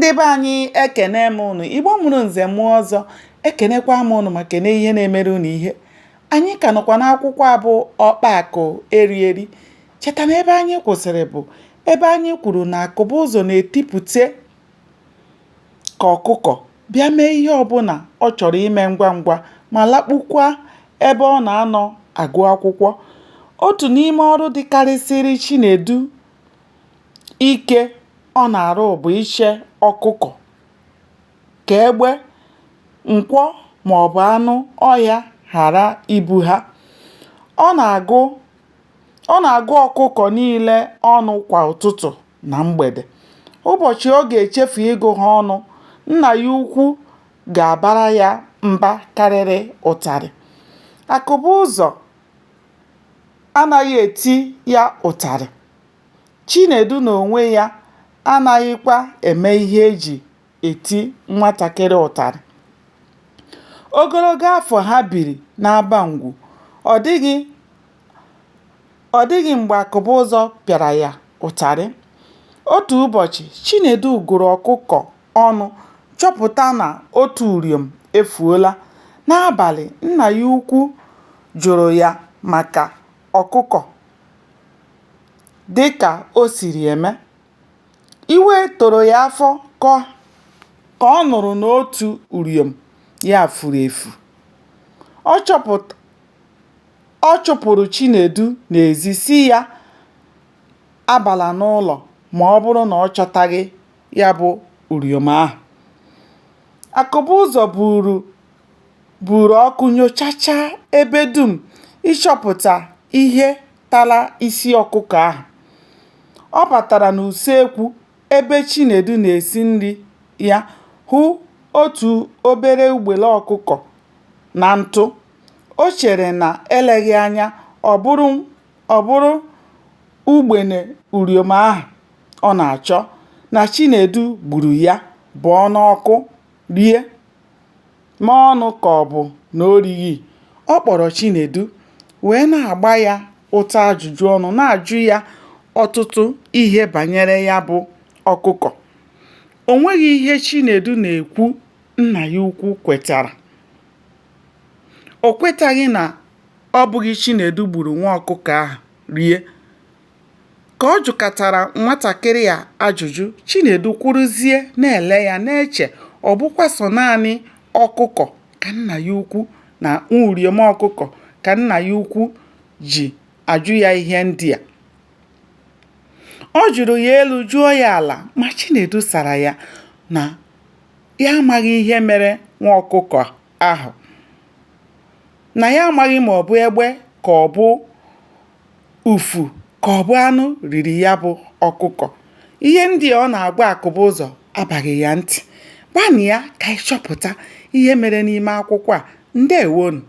Ndị be anyị ekene m ụnụ. Igbo mụrụ nze mụọ ọzọ, ekenekwa m ụnụ ma kene ihe na-emere ụnụ ihe. Anyị ka nọkwa n'akwụkwọ a bụ Ọkpa Akụ Eri Eri. Cheta na ebe anyị kwụsịrị bụ ebe anyị kwuru na Akụbụzọ na-etipụta ka ọkụkọ bịa mee ihe ọbụla ọ chọrọ ime ngwa ngwa ma lakpukwa ebe ọ na-anọ agụ akwụkwọ. Otu n'ime ọrụ dịkarịsịrị Chinedu ike ọ na-arụ bụ iche ọkụkọ ka egbe, nkwọ maọbụ anụ ọhịa ghara ibu ha. Ọ na-agụ ọkụkọ niile ọnụ kwa ụtụtụ na mgbede. Ụbọchị ọ ga-echefu ịgụ ha ọnụ, nna ya ukwu ga-abara ya mba karịrị ụtarị. Akụbụzọ anaghị eti ya ụtarị. Chinedu n'onwe ya anaghịkwa eme ihe e ji eti nwatakịrị ụtarị. Ogologo afọ ha biri n'Abangwu, ọ dịghị mgbe Akụbụzọ pịara ya ụtarị. Otu ụbọchị, Chinedu gụrụ ọkụkọ ọnụ chọpụta na otu uriom efuola. N'abalị, nna ya ukwu jụrụ ya maka ọkụkọ dị ka o siri eme. Iwe toro ya afọ ka ọ nụrụ na otu uriom ya furu efu. Ọ chụpụrụ Chinedu n'ezi sị ya abala n'ụlọ ma ọ bụrụ na ọ chọtaghị ya bụ uriom ahụ. Akụbụzọ buuru ọkụ nyochachaa ebe dum ịchọpụta ihe tara isi ọkụkọ ahụ. Ọ batara n'usekwu ebe Chinedu na-esi nri ya hụ otu obere ugbele ọkụkọ na ntụ. O chere na eleghị anya ọ bụrụ ugbene uriom ahụ ọ na-achọ, na Chinedu gburu ya bọọ n'ọkụ rie, mee ọnụ ka ọ bụ na o righi. Ọ kpọrọ Chinedu wee na-agba ya ụta ajụjụ ọnụ na-ajụ ya ọtụtụ ihe banyere ya bụ ọkụkọ. O nweghị ihe Chinedu na-ekwu nna ya ukwu kwetara. O kwetaghị na ọ bụghị Chinedu gburu nwa ọkụkọ ahụ rie. Ka ọ jụkatara nwatakịrị a ajụjụ, Chinedu kwụrụzie na-ele ya na-eche ọ bụkwa sọ naanị ọkụkọ ka nna ya ukwu na nwa uriom ọkụkọ ka nna ya ukwu ji ajụ ya ihe ndị a. Ọ jụrụ ya elu jụọ ya ala ma Chinedu sara ya na ya amaghị ihe mere nwa ọkụkọ ahụ, na ya amaghị ma ọ bụ egbe ka ọ bụ ufu ka ọ bụ anụ riri ya bụ ọkụkọ. Ihe ndị a ọ na-agwa Akụbụzọ abaghị ya ntị. Gbanịa ka ị chọpụta ihe mere n'ime akwụkwọ a. Ndewonụ!